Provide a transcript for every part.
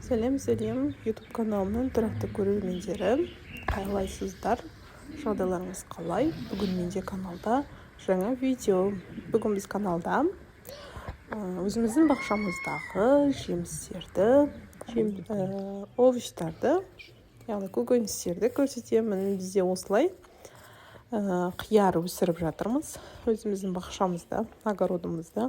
Сәлем, сәлем, YouTube каналымның тұрақты көрермендері! Қалайсыздар? Жағдайларыңыз қалай? Бүгін менде каналда жаңа видео. Бүгін біз каналда өзіміздің бақшамыздағы жемістерді, овощтарды, яғни көкөністерді көрсетемін. Бізде осылай қияр өсіріп жатырмыз өзіміздің бақшамызда, огородымызда.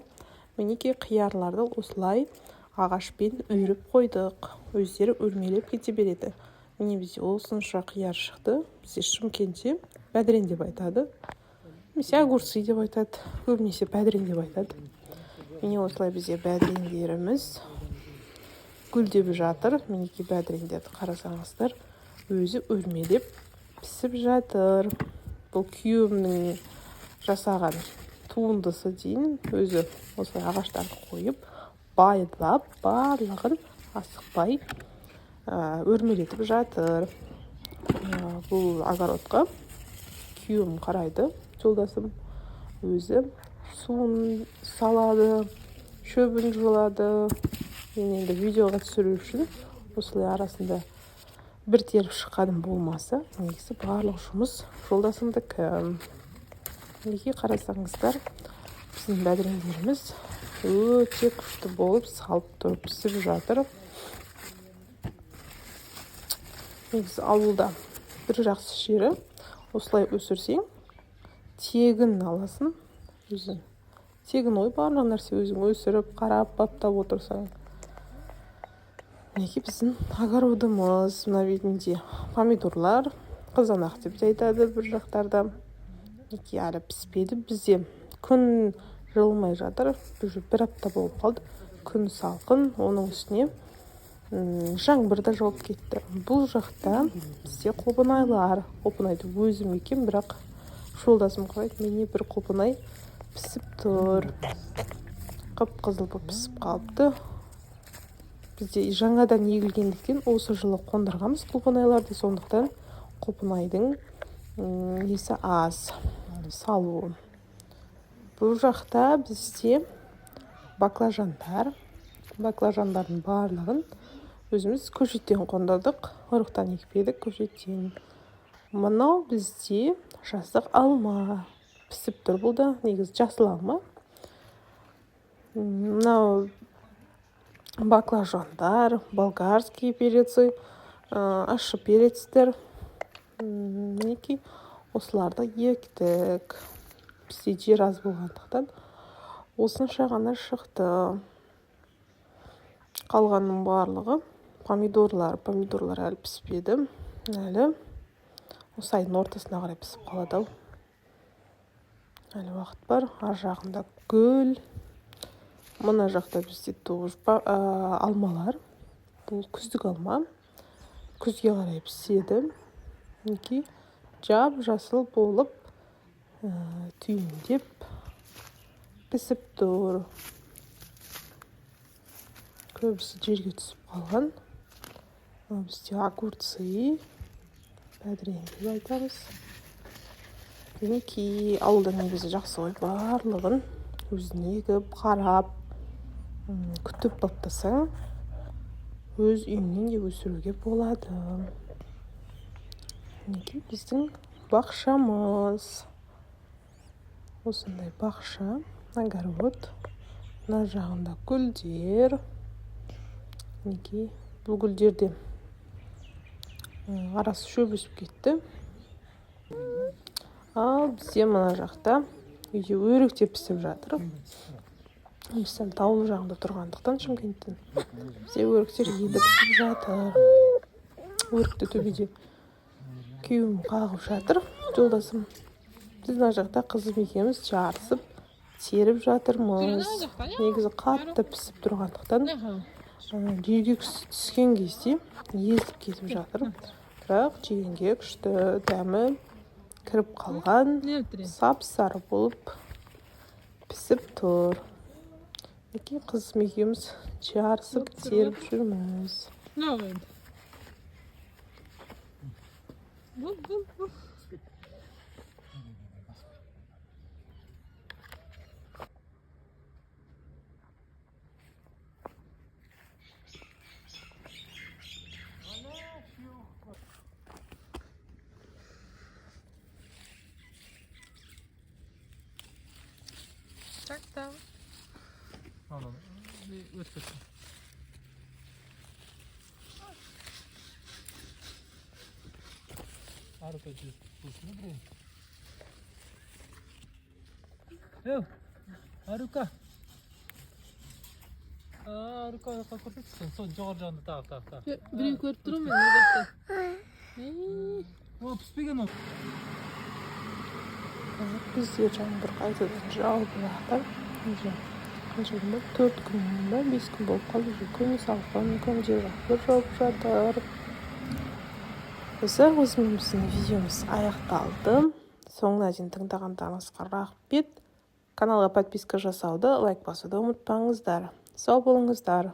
Мінекей, қиярларды осылай ағашпен үйіріп қойдық, өздері өрмелеп кете береді. Міне, бізде осынша қияр шықты. Бізде Шымкентте бәдірен деп айтады, немесе огурцы деп айтады, көбінесе бәдірен деп айтады. Міне, осылай бізде бәдірендеріміз гүлдеп жатыр. Мінекей, бәдірендерді қарасаңыздар, өзі өрмелеп пісіп жатыр. Бұл күйеуімнің жасаған туындысы дейін. Өзі осылай ағаштарды қойып, байлап, барлығын асықпай өрмелетіп жатыр. Бұл огородқа күйеуім қарайды, жолдасым өзі суын салады, шөбін жұлады. Мен енді видеоға түсіру үшін осылай арасында бір теріп шыққаным болмаса, негізі барлық жұмыс жолдасымдікі. Мінекей, қарасаңыздар, біздің бәдірендеріміз өте күшті болып салып тұрып пісіп жатыр. Негізі ауылда бір жақсы жері, осылай өсірсең тегін аласың, өзің тегін ғой, барлық нәрсе өзің өсіріп, қарап, баптап отырсаң. Мінекей, біздің огородымыз. Мына бетінде помидорлар, қызанақ деп те айтады бір жақтарда. Мінекей, әлі піспеді. Бізде күн жылымай жатыр, уже бір апта болып қалды, күн салқын, оның үстіне жаңбыр да жауып кетті. Бұл жақта бізде құлпынайлар. Құлпынайды өзім екем, бірақ жолдасым қарайды. Міне, бір құлпынай пісіп тұр, қып-қызыл болып пісіп қалыпты. Бізде жаңадан егілгендіктен осы жылы қондырғанбыз құлпынайларды, сондықтан құлпынайдың несі аз салуы. Бұл жақта бізде баклажандар. Баклажандардың барлығын өзіміз көшеттен қондырдық, ұрықтан екпедік, көшеттен. Мынау бізде жаздық алма пісіп тұр, бұл да негізі жасыл алма. Мынау баклажандар, болгарские перцы, ащы перецтер. Мінекей, осыларды ектік. Бізде жер аз болғандықтан осынша ғана шықты. Қалғанның барлығы помидорлар. Помидорлар әлі піспеді, әлі осы айдың ортасына қарай пісіп қалады ау, әлі уақыт бар. Ар жағында гүл. Мына жақта бізде тоже алмалар. Бұл күздік алма, күзге қарай піседі. Мінекей, жап жасыл болып түйіндеп пісіп тұр. Көбісі жерге түсіп қалған. Мынау бізде огурцы, бәдірен деп айтамыз. Мінекей, ауылда негізі жақсы ғой, барлығын өзің егіп, қарап, күтіп баптасаң, өз үйіңнен де өсіруге болады. Мінекей, біздің бақшамыз. Осындай бақша, огород. Мына жағында гүлдер. Мінекей, бұл гүлдерде арасы шөп өсіп кетті. Ал бізде мына жақта үйде өрік те пісіп жатыр. Біз сәл таулы жағында тұрғандықтан Шымкенттің, бізде өріктер енді пісіп жатыр. Өрікті төбеде күйеуім қағып жатыр, жолдасым. Біз мына жақта қызым екеуміз жарысып теріп жатырмыз. Негізі қатты пісіп тұрғандықтан жерге түскен кезде езіліп кетіп жатыр, бірақ жегенге күшті, дәмі кіріп қалған, сап-сары болып пісіп тұр. Мінекей, қызым екеуміз жарысып теріп жүрміз. Бұл, бұл, бұл. Көрсетсін. Арука жүз болсын да біреу. Еу, Арука. Арука, Арука көрсетші. Сол жоғары жағында тағы, тағы, тағы. Біреу көріп тұрмын мен мына жақта. О, піспеген ол. Бізде жаңбыр қайтадан жауып жатыр. Уже қанша күн болды? 4 күн ба, 5 күн болып қалды уже. Күн салқын, күнде жаңбыр жауып жатыр. Достар, осымен біздің видеомыз аяқталды. Соңына дейін тыңдағандарыңызға рахмет. Каналға подписка жасауды, лайк басуды ұмытпаңыздар. Сау болыңыздар.